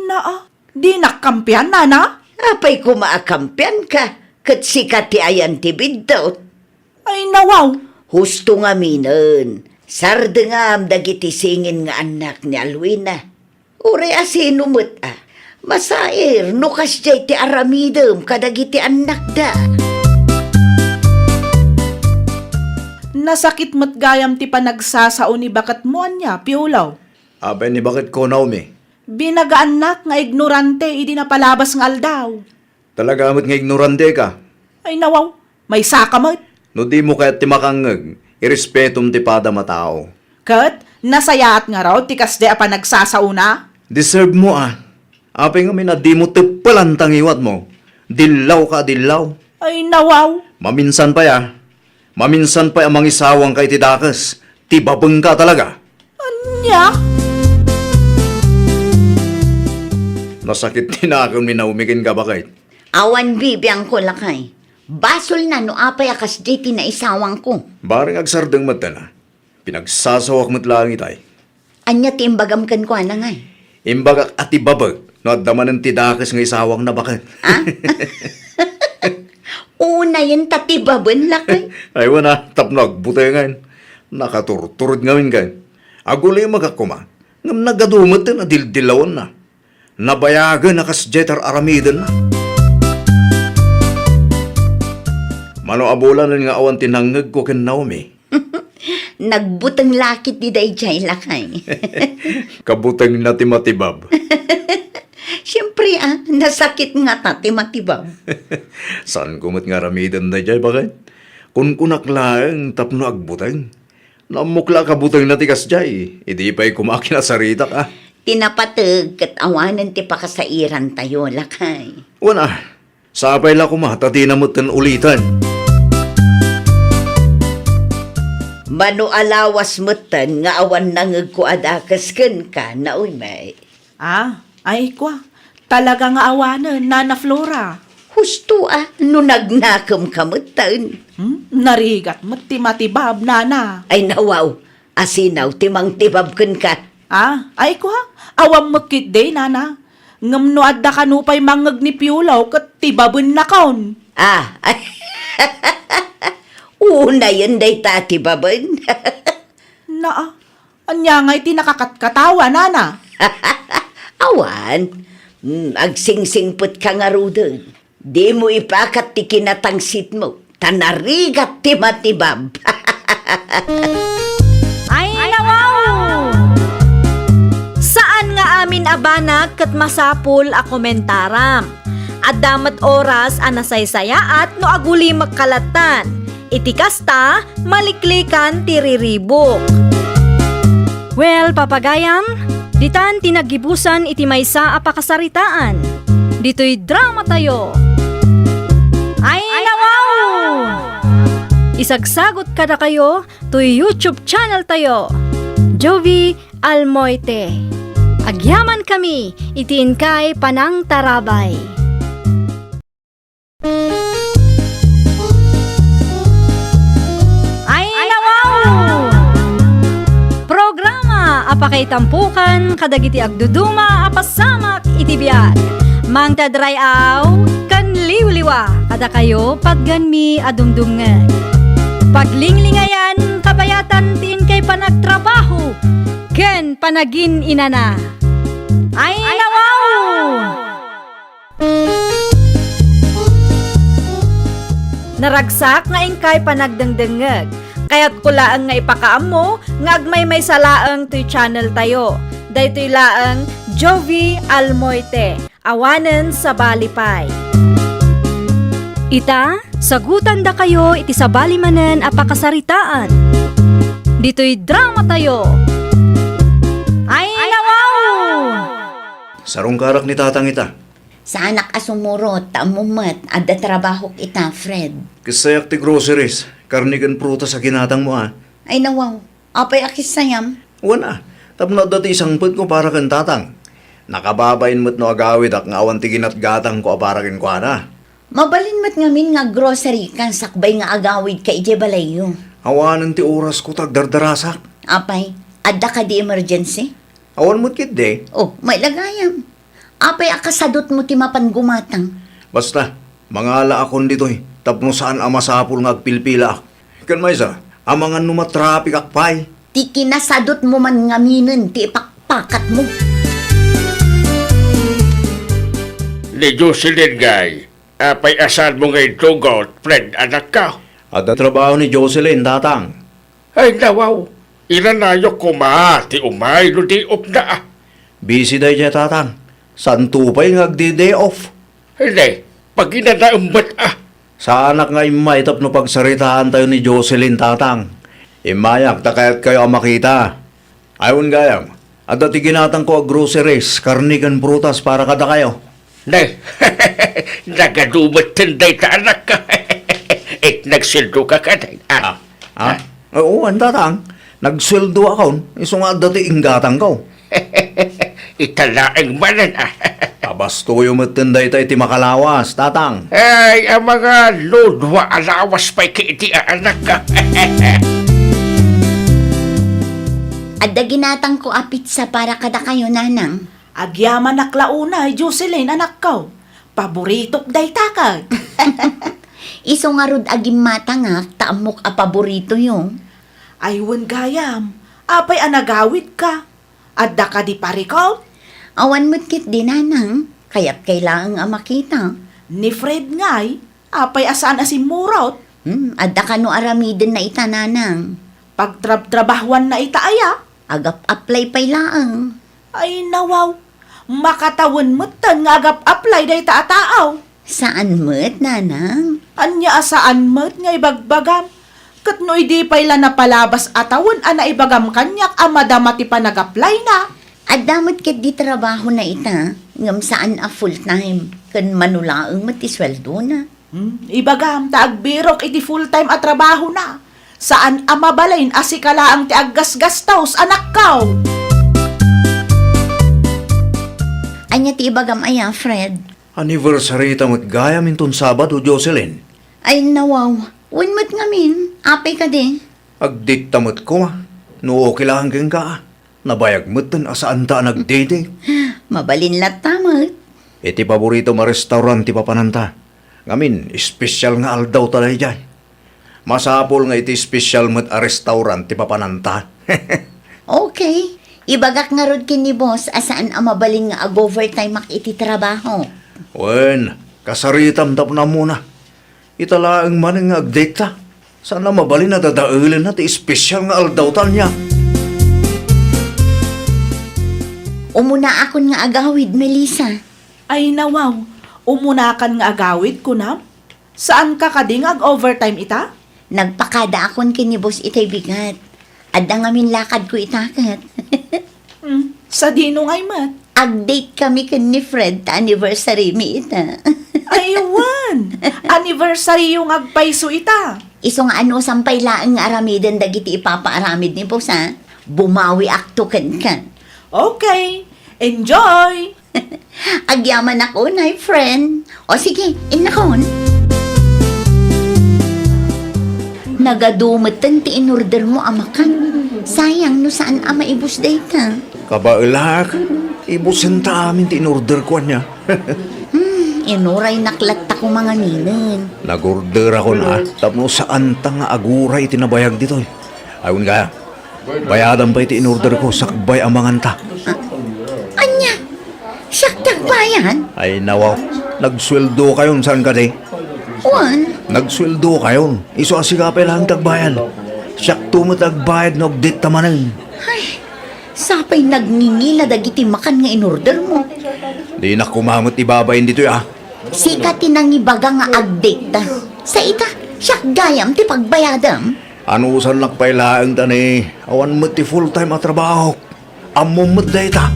Naa, dinak kampian, Nana? Apay koma a kampianka, ket sika ti ayan ti biddut. Ay nawaw. Husto ngaminen, sardengam dagiti singin nga annak ni Alwina. Uray a sino met a, masair no kasdiay ti aramidem kadagiti annakda. Nasakit met gayam ti panagsasao ni baketmo ania, Piolo? Apay ni baketko, Naomi? Binagaannak nga ignorante idi napalabas nga aldaw. Talaga met nga ignorante ka. Ay nawaw, maysaka met. No dimo kayat ti makangngeg, irespetom ti padam a tao. Ket nasayaat ngarud ti kasdi a panagsasaona? Deserve mo a. Apay ngamin a dimo teppelan ta ngiwatmo? Dillaw ka a dillaw. Ay nawaw. Maminsan pay a. Maminsan pay a mangisawangka iti dakes. Tibabengka talaga. Ania? Nasakit ti nakem ni Naomi kenka, baket. Awan bibiangko, lakay. Basolna no apay a kasdi ti naisawangko. Bareng agsardeng met a. Pinagsasawak met laeng itay. Ania ti imbagam kenkuana ngay? Imbagak a tibabek no adda manen ti dakes nga isawangna, baket. Ah? Unayen ta tibaben, lakay. Ay, wen a, tapno agbutengen. Nakaturturod ngamin ken. Agulimekak koma, ngem nagadu met a dildillawna. Nabayagen a kasdiay ti ar-aramidenna. Mano a bulanen nga awan ti nangngegko ken Naomi? Nagbuteng la ketdi daydiay, lakay. Kabutengna ti matibab. Siempre, ah, nasakit ngata ti matibab. Saanko met nga aramiden daydiay, baket. Kunkunak laeng tapno agbuteng. Naammok la a kabutengna ti kasdiay, idi pay koma kinasaritak, ah. Ti napateg ket awanen ti pakasairantayo, lakay. Wen a, sapay la koma ta dina metten uliten. Mano a lawas metten nga awan nangngegko a dakes kenka, Naomi. Ah, ay kua, talaga nga awanen, Nana Flora. Husto a, no nagnakemka metten. Hmm? Narigat met ti matibab, Nana. Ay nawaw, asinaw ti mangtibab kenka. Ah, ay kua, awan met ketdi, Nana. Ngem no adda kano pay mangngeg ni Piolo ket tibabennakon. Ah, unayen dayta a tibaben. Naa, ania ngay ti nakakatkatawa, Nana? Awan. Mm, agsingsingpetka ngaruden. Dimo ipakat ti kinatangsitmo, ta narigat ti matibab. Ay, nawaw! Saan nga amin a banag ket masapul a komentaram. Adda met oras a nasaysayaat no agulimekka lattan. Iti kasta, maliklikan ti riribuk. Well, papagayam, ditan ti naggibusan iti maysa a pakasaritaan. Ditoy dramatayo. Ay, nawaw! Isagsagot kadakayo toy YouTube channel tayo, Jovie Almoite. Agyamankami iti inkay panangtarabay. Ay, nawaw! Programa a pakaitampukan kadagiti agduduma a pasamak iti biag. Mangted ray-aw ken liwliwa kadakayo patganmi a dumdumngeg. Paglinglingayan kabayatan ti inkay panagtrabaho ken panagin-inana. Ay, nawaw! Naragsak nga inkay panagdengdengngeg. Kayatko laeng nga ipakaammo nga agmaymaysa laeng toy channel tayo. Daytoy laeng Jovie Almoite, awanen sabali pay. Ita, sagutandakayo iti sabali manen a pakasaritaan. Ditoy drama tayo. Ay, nawaw! Sarungkarak ni Tatang ita. Saanak a sumurot, ta ammom met, adda trabahok ita, Fred. Kessayak ti groceries, karne ken prutas a ginatangmo a. Ay, nawaw. Apay a kessayam? Wen a, tapno adda ti isangpetko para ken Tatang. Nakababain met no agawidak nga awan ti ginatgatangko a para kenkuana. Mabalin met ngamin nga aggrocery ka sakbay nga agawidka idiay balayyo. Awanen ti orasko ta agdardarasak. Apay, adda kadi emergency? Awan met ketdi. Oh, mailagayam. Apay a kasadutmo ti mapan gumatang? Basta, mangalaakon ditoy tapno saan a masapul nga agpilpilaak. Ken maysa, amangan no matrapikak pay. Ti kinasadutmo man ngaminen ti ipakpakatmo. Ni Jocelyn ngay, apay a saanmo nga idugot, Fred, anakko? Adda trabaho ni Jocelyn, Tatang. Ay, nawaw, inanayok koma ti umay no day off na a. Busy daydiay, Tatang. Saanto pay nga agdi-day off. Hindi, paginanaem met a. Saanak nga immay tapno pagsaritaantayo ni Jocelyn, Tatang. Immayak ta kayatkayo a makita. Ay, wen gayam, adda ti ginatangko a groceries, karne ken prutas para kadakayo. Ne, nagadu metten dayta, anakko. Eh, nagsueldoka kadi? Ah. Ah? Ah? Oo, wen, Tatang. Nagsueldoakon, isu nga adda ti inggatangko. Ita laeng manen a. Pabastoyo metten dayta iti makalawas, Tatang. Ay, a, mangaludua a lawas pay ketdi a, anakko. Adda ginatangko a pizza para kadakayo, Nanang. Agyamanak la unay, Jocelyn, anakko. Paboritok dayta ket. Isu ngarud a gimmatangak ta ammok a paboritoyo. Ay, wen gayam, apay a nagawidka? Adda kadi parikot? Awan met ketdi, Nanang. Kayatkay laeng a makita. Ni Fred ngay, apay a saan a simmurot? Hmm, adda kano aramidenna ita, Nanang? Pagtrabtrabahuanna ita aya? Agap-apply pay laeng. Ay, nawaw. Makatawen metten nga agap-apply dayta a tao. Saan met, Nanang? Ania a saan met nga ibagbagam? Ket no idi pay la napalabas a tawen a naibagam kaniak a madama ti panag-apply-na? Adda met ketdi trabahona ita, ngem saan a full-time, ken mano laeng met ti sueldona. Hmm, ibagam ta agbirok iti full-time a trabahona. Saan a mabalin a sika laeng ti aggasgastos, anakko! Ania ti ibagam aya, Fred? Anniversary ta met gayam inton Sabado, Jocelyn. Ay, nawaw. Wen met ngamin. Apay kadi? Agdate ta met koma. No okay laeng kenka. Nabayag metten a saanta a nagdate. Mabalin latta met. Iti paboritom a restaurant ti papananta. Ngamin, espesyal nga aldawta daydiay. Masapul nga iti espesyal met a restaurant ti papananta. Okay. Ibagak ngarud ken ni boss a saan a mabalin nga ag-overtime-ak iti trabaho. Wen, kasaritam tapno ammona. Ita laeng manen nga agdate ta. Saan a mabalin a dadaelenna ti espesyal nga aldawta ania. Umunaakon nga agawid, Melissa. Ay, nawaw. Umunakan nga agawid, kunam? Saanka kadi nga ag-overtime ita? Nagpakadaakon ken ni boss itay bigat. Adda ngamin lakadko ita ket. Hmm, sadino ngay met? Ag-date kami ken ni Fred ta anniversary-mi ita. Ay, wen. Anniversary-yo nga agpayso ita. Isu nga anusam pay laeng nga aramiden dagiti ipapaaramid ni boss, a. Bumawiakto kenka. Okay. Enjoy! Agyamanak unay, friend. O sige, innakon. Nagadu metten ti inorder mo a makan. Sayang no saan a maibus dayta. Kabaelak, ibusenta amin ti inorder ko ania. Hmm, inuraynak latta ko manganinen. Nagorderakon a, tapno saanta nga aguray ti nabayag ditoy. Ay, wen kaya, bayadan pay ti inorder ko sakbay a manganta. Ah, ania? Siak ti agbayad? Ay, nawaw. Nagsueldo kayon, saan kadi? Wen. Nagsueldo kayon. Isu a sika pay laeng ti agbayad. Siakto met agbayad no agditta manen. Ay, sapay nagngingina dagiti makan nga inorder mo. Dinak koma met ibabain ditoy, ah. Sika ti nangibaga nga agditta. Sa ita, siak gayam ti pagbayadam. Anusannak pay laeng ta ni, awan met ti full-time a trabaho. Ammom met dayta.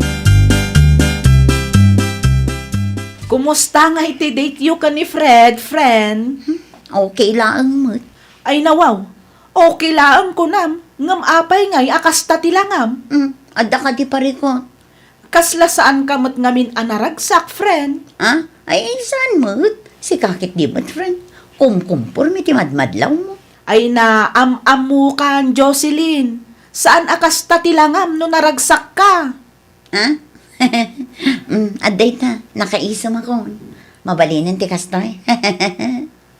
Kumusta nga iti date yo ken ni Fred, friend? Hmm, okay laeng met. Ay, nawaw. Okay laeng kunam, ngem apay ngay a kasta ti langam? Hmm, adda kadi parikut? Kasla saanka met ngamin a naragsak, friend? Ah? Ay, saan met? Sika ketdi met, friend. Kumkumporme ti madmadlawmo. Ay, naam-ammokan, Jocelyn. Saan a kasta ti langam no naragsakka? Ah? Mm, adda ita, nakaisemakon. Mabalinen ti kastoy.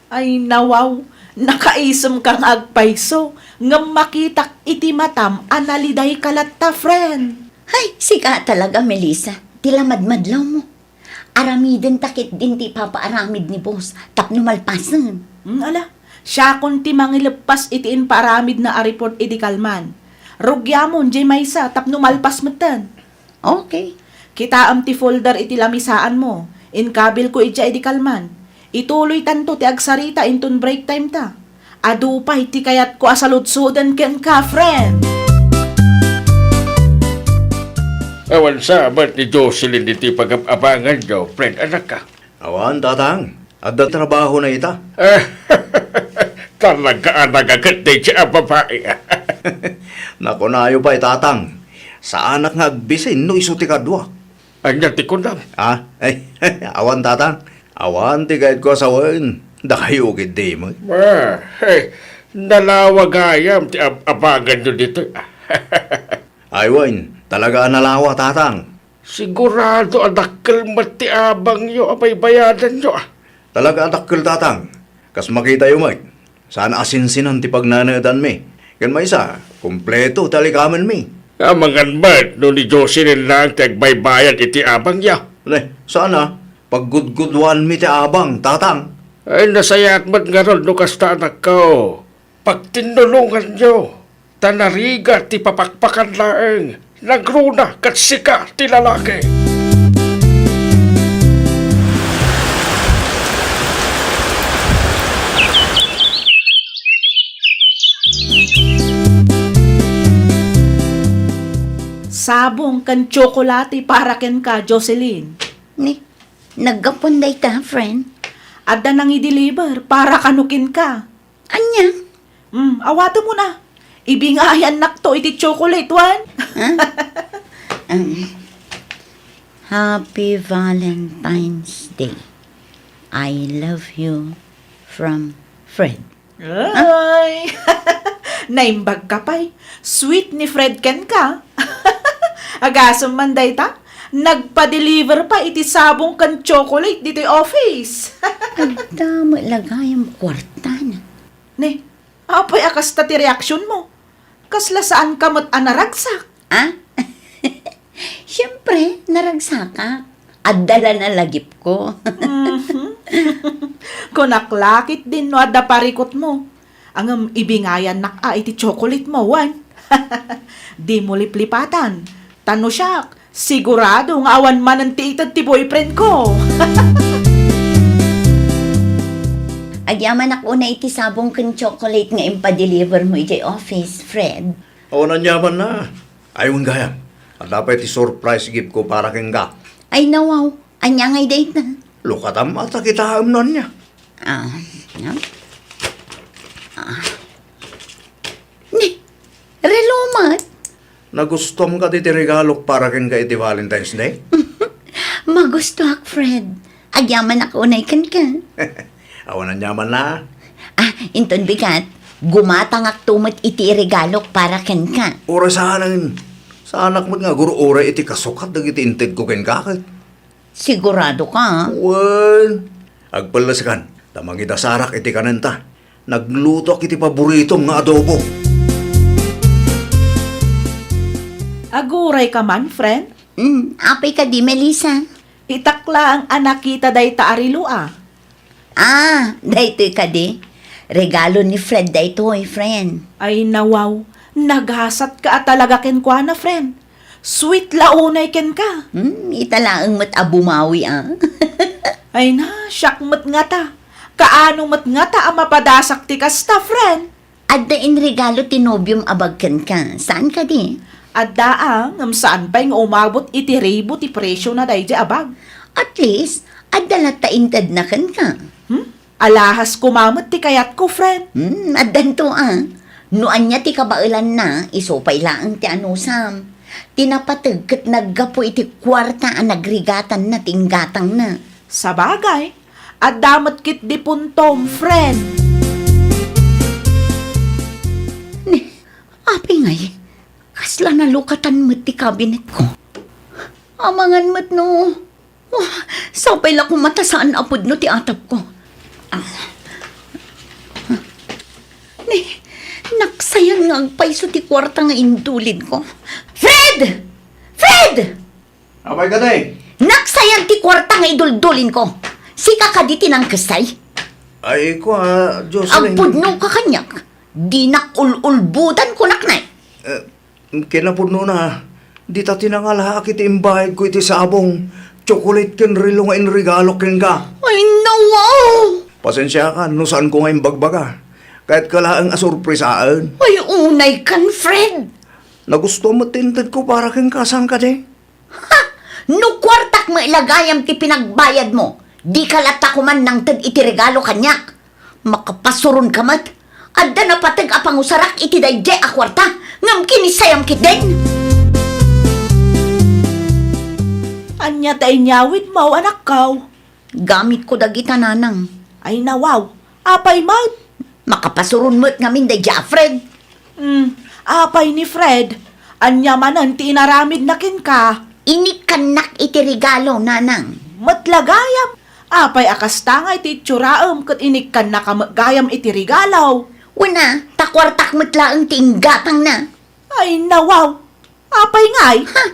Ay, nawaw, nakaisemka nga agpayso, ngem makitak iti matam a nalidayka latta, friend. Ay, sika talaga, Melissa, ti lamadmadlawmo. Aramidenta ketdin ti ipapaaramid ni boss tapno malpasen. Mm, ala, siakon ti mangileppas iti impaaramidna a report idi kalman. Rugiamon diay maysa tapno malpas metten. Okay. Kitaem ti folder iti lamisaanmo. Inkabilko idiay idi kalman. Ituloytanto ti agsarita inton break time ta. Adu pay ti kayatko a saludsoden kenka, friend. Awan sa met ni Jocelyn ditoy pagab-abanganyo, friend, anakka? Awan, tatang. Adda trabahona ita. Talaga a nagaget daydiay a babai. Nakunayo pay, tatang. Saanak nga agbisin no isu ti kadua. Ania ti kunam? Ah, ay, awan, tatang. Awan ti kayatko a sawen. Dakayo ketdi met. Ah, eh, nalawa gayam ti ab-abanganyo ditoy. Ay, wen, talaga a nalawa, tatang. Sigurado a dakkel met ti abangyo a baybayadanyo, ah. Talaga a dakkel, tatang. Kas makitayo met, saan a sinsinan ti pagnanedanmi. Ken maysa, kompleto ti alikamenmi. Amangan met no ni Jocelyn laeng ti agbaybayad iti abangyo. Ne, saan a, paggudguduanmi ti abang, tatang. Ay, nasayaat met ngarud no kasta, anakko. Pagtinnulonganyo, ta narigat ti papakpakan laeng, nagruna ket sika ti lalaki. Sabong ken tsokolate para kenka, Jocelyn. Ni, naggapuan dayta, friend? Adda nangi-deliver para kano kenka. Ania? Hmm, awatem una. Ibingayannakto iti chocolate, wen? Huh? Um, Happy Valentine's Day. I love you from Fred. Ay! Naimbag ka pay. Sweet ni Fred kenka. Agasem man dayta, nagpa-deliver pa iti sabong ken chocolate ditoy office. Adda met la gayam kuartana. Ne, apay a kasta ti reaksionmo? Kasla saanka met a naragsak? Ah? Siempre, naragsakak. Adda la nalagipko. Mhm. Kunak la ketdin no adda parikutmo. Ngem ibingayannak a iti chocolate mo, wen? Dimo liplipatan. Ta no siak, sigurado nga awan manen ti ited ti boyfriend ko. Agyamanak unay iti sabong ken chocolate nga impa-deliver mo idiay office, Fred. Awan aniamanna. Ay, wen gayam. Adda pay ti surprise gift ko para kenka. Ay, nawaw. Ania ngay dayta? Lukatam a ta kitaem no ania. Ah, no? Ah. Ni, relo met? Nagustuam kadi ti regalok para kenka iti Valentine's Day? Magustuak, Fred. Agyamanak unay kenka. Awan aniamanna. Ah, inton bigat, gumatangakto met iti regalok para kenka. Uray saanen. Saanak met nga agur-uray iti kasukat dagiti intedko kenka ket. Sigurado ka? Wen, agpellesekan, ta mangidasarak iti kanenta. Naglutoak iti paboritom nga adobo. Aguray ka man, friend? Mm, apay kadi, Melissa? Itak laeng a nakita dayta a relo, a. Ah, daytoy kadi. Regalo ni Fred daytoy, friend. Ay, nawaw. Nagasat ka a talaga kenkuana, friend. Sweet la unay kenka. Hmm, ita laeng met a bumawi, ah. Ay na, siak met ngata. Kaano met ngata a mapadasak ti kasta, friend? Adda inregalo ti nobiom a bag kenka. Saan kadi? Adda, ah, ngem saan pay nga umabot iti ribo ti presio na daydi a bag. At least, adda latta intedna kenka. Hmm? Alahas koma met ti kayatko, friend. Hmm, addanto, ah. No ania ti kabaelanna, isu pay laeng ti anusam. Ti napateg ket naggapu iti kuarta a nagrigatanna ti inggatangna. Sabagay, adda met ketdi puntom, friend. Ni, apay ngay, kasla nalukatan met ti kabinetko. Amangan met no, oh, sapay la koma ta saan a pudno ti atapko. Ah. Ni, naksayan nga agpayso ti kuarta nga indulinko. Fred! Fred! Apay kadi? Naksayan ti kuarta nga iduldulinko. Sika kadi ti nangkestay? Ay, kua, Jocelyn. Agpudno ka kaniak. Dinak ul-ulbodan, kunak na. Eh, kinapudnona, dita ti nangalaak iti imbayadko iti sabong, tsokolit ken relo nga inregalo kenka. Ay, nawaw! Pasensiakan no saanko nga imbagbaga. Kayatka laeng a sorpresaen. Ay, unay kan, Fred! Nagustuam met ti intedko para kenka, saan kadi? Ha! No kuartak met la gayam ti pinagbayadmo, dika latta koman nangted iti regalo kaniak. Makapasuronka met. Adda napateg a pangusarak iti daydiay a kuarta, ngem kinissayam ketdin. Ania ta inyawidmo, anakko? Gamitko dagita, nanang. Ay, nawaw. Apay met? Makapasuron met ngamin daydiay a Fred. Hmm, apay ni Fred? Ania manen ti inaramidna kenka? Inikkannak iti regalo, nanang. Met la gayam? Apay a kasta nga iti itsoraem ket inikkannaka met gayam iti regalo? Wen a, ta kuartak met laeng ti inggatangna. Ay, nawaw! Apay ngay? Ha?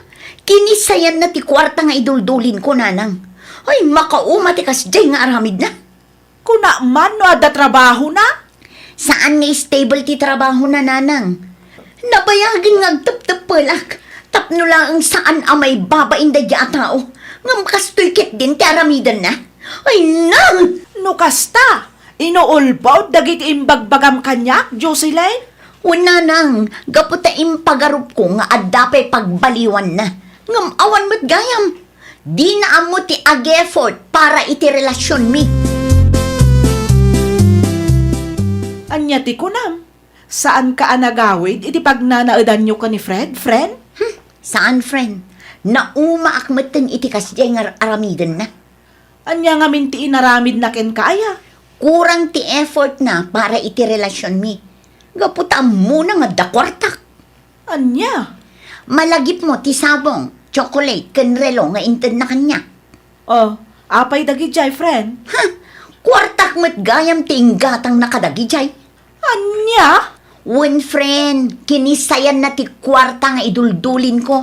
Kinissayanna ti kuarta nga iduldulinko, nanang. Ay, makauma ti kasdiay nga aramidna. Kuna man no adda trabahona? Saan nga stable ti trabahona, nanang. Nabayagen nga agtepteppelak tapno laeng saan a maibabain daydiay a tao. Ngem kastoy ketdin ti aramidenna. Ay, nang! No kasta, inuulbod dagiti imbagbagam kaniak, Jocelyn? Wen, nanang, gapu ta impagarupko nga adda pay pagbaliwanna. Ngem awan met gayam. Dina ammo ti ag-effort para iti relasionmi. Ania ti kunam? Saanka a nagawid iti pagnanaedanyo ken ni Fred, friend? Hmm, saan, friend. Naumaak metten iti kasdiay nga ar-, aramidenna. Ania ngamin ti inaramidna kenka aya? Kurang ti effortna para iti relasionmi. Gapu ta ammona nga adda kuartak. Ania? Malagipmo ti sabong, tsokolate, ken relo nga intedna kaniak. Oh, apay dagidiay, friend? Ha? Kuartak met gayam ti inggatangna kadagidiay. Ania? Wen, friend, kinissayanna ti kuarta nga iduldulinko.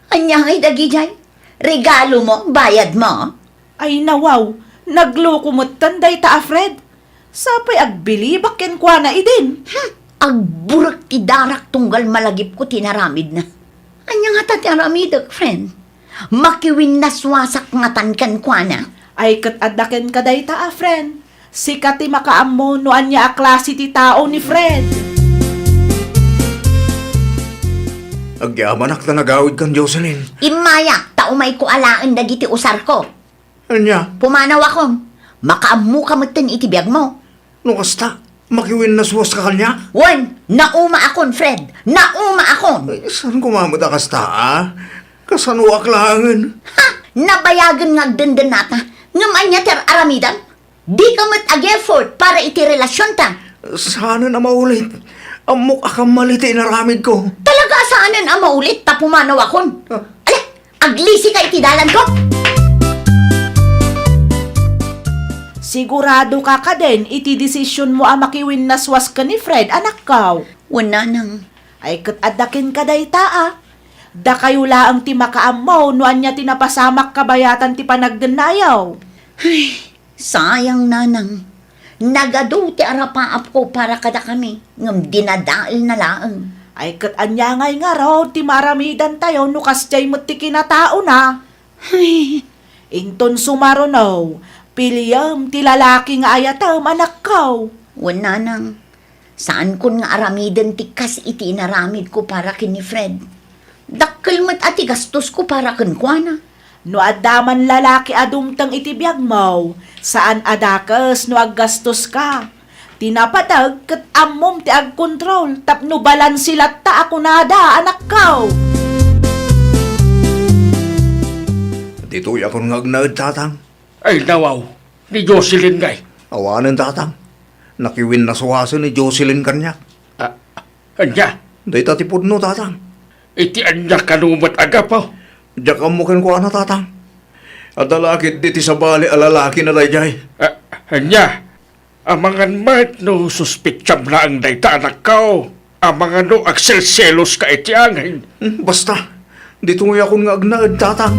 Ania ngay dagidiay? Regalomo, bayadmo? Ay, nawaw, nagloko metten dayta a Fred. Sapay agbilibak kenkuana idin. Hmm, agburek ti darak tunggal malagipko ti naramidna. Ania ngata ti aramidek, friend? Makiwinnaswasak ngatan kenkuana. Ay, ket adda kenka dayta a friend. Sika ti makaammo no ania a klase ti tao ni Fred. Agyamanak ta nagawidkan, Jocelyn. Immayak ta umayko alaen dagiti usarko. Ania? Pumanawakon. Makaammoka metten iti biagmo. No kasta, Makiwinnaswaska kaniak? Wen, naumaakon, Fred. Naumaakon. Ay, saan koma met a kasta, a? Kasanoak laengen? Ha! Nabayagen nga agdendennata. Ngem ania ti ar-aramidam? Dika met ag-effort para iti relasionta. Saanen a maulit. Ammok a kamali ti inaramidko. Talaga a saanen a maulit ta pumanawakon. Ah. Ala, aglisika iti dalanko. Siguradoka kadin iti desisionmo a makiwinnaswas ken ni Fred, anakko? Wen, nanang. Ay, ket adda kenka dayta, a. Dakayo laeng ti makaammo no ania ti napasamak kabayatan ti panagdennayo. Ay, sayang, nanang. Nagadu ti arapaapko para kadakami, ngem dinadaelna laeng. Ay, ket ania ngay ngarud ti maaramidantayo no kasdiay met ti kinataona? Ay. Inton sumaruno, piliem ti lalaki nga ayatem, anakko. Wen, nanang. Saankon nga aramiden ti kas iti inaramidko para ken ni Fred. Dakkel met a ti gastosko para kenkuana. No adda man lalaki a dumteng iti biagmo, saan a dakes no aggastoska. Ti napateg ket ammom ti agkontrol tapno balanse latta a kunada, anakko. Ditoyakon nga agnaed, tatang. Ay, nawaw, ni Jocelyn ngay. Awanen, tatang. Nakiwinnaswasen ni Jocelyn kaniak. Ah, ania? Dayta ti pudno, tatang. Iti ania kano met a gapu? Diak ammo kenkuana, tatang. Adda la ketdi ti sabali a lalakina daydiay. Ah, ania? Amangan met no suspetsam laeng dayta, anakko. Amangan no agselseloska iti angin. Hmm, basta. Ditoyakon nga agnaed, tatang.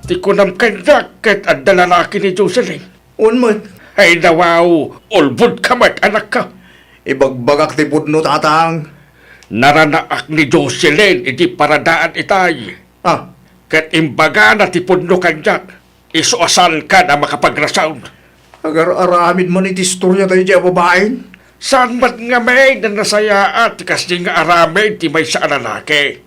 Ti kunam kaniak ket adda lalaki ni Jocelyn. Wen met. Ay, nawaw, ulbodka met, anakko. Ibagbagak ti pudno, tatang. Naranaak ni Jocelyn iti paradaan itay. Ah. Ket imbagana ti pudno kaniak. Isu a saankan a makapagrason. Agar-aramid man iti istoria daydiay a babaen. Saan met ngamin a nasayaat ti kasdi nga aramid ti maysa a lalaki.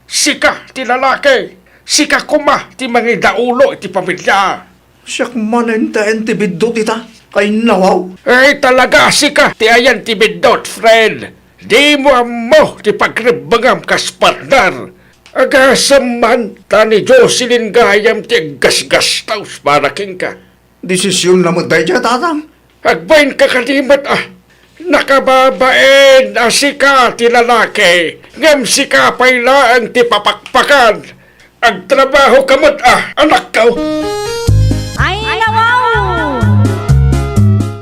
Sika ti lalaki, sika koma ti mangidaulo iti pamilia. Siak manen ti biddut ita, kaynawaw. Ay, talaga, sika ti ayan ti biddut, friend. Dimo ammo ti pagrebbengam kas partner. Agasem man ta ni Jocelyn gayam ti aggasgastos para kenka. Desisionna met daydiay, tatang. Agbainka kadi met a nakababain a sika ti lalaki, ngem sika pay laeng ti papakpakan. Agtrabahoka met a, anakko. Ay, nawaw!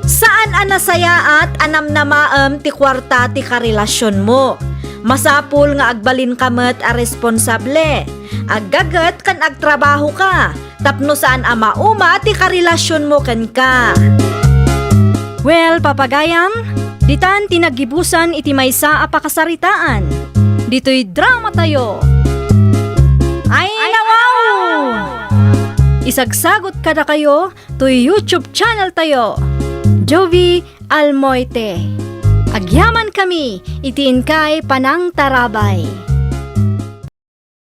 Saan a nasayaat a namnamaem ti kuarta ti karelasionmo. Masapul nga agbalinka met a responsable, aggaget ken agtrabahoka tapno saan a mauma ti karelasionmo kenka. Well, papagayam, ditan ti naggibusan iti maysa a pakasaritaan. Ditoy dramatayo. Ay, nawaw! Isagsagot kadakayo toy YouTube channel tayo, Jovie Almoite. Agyamankami iti inkay panangtarabay.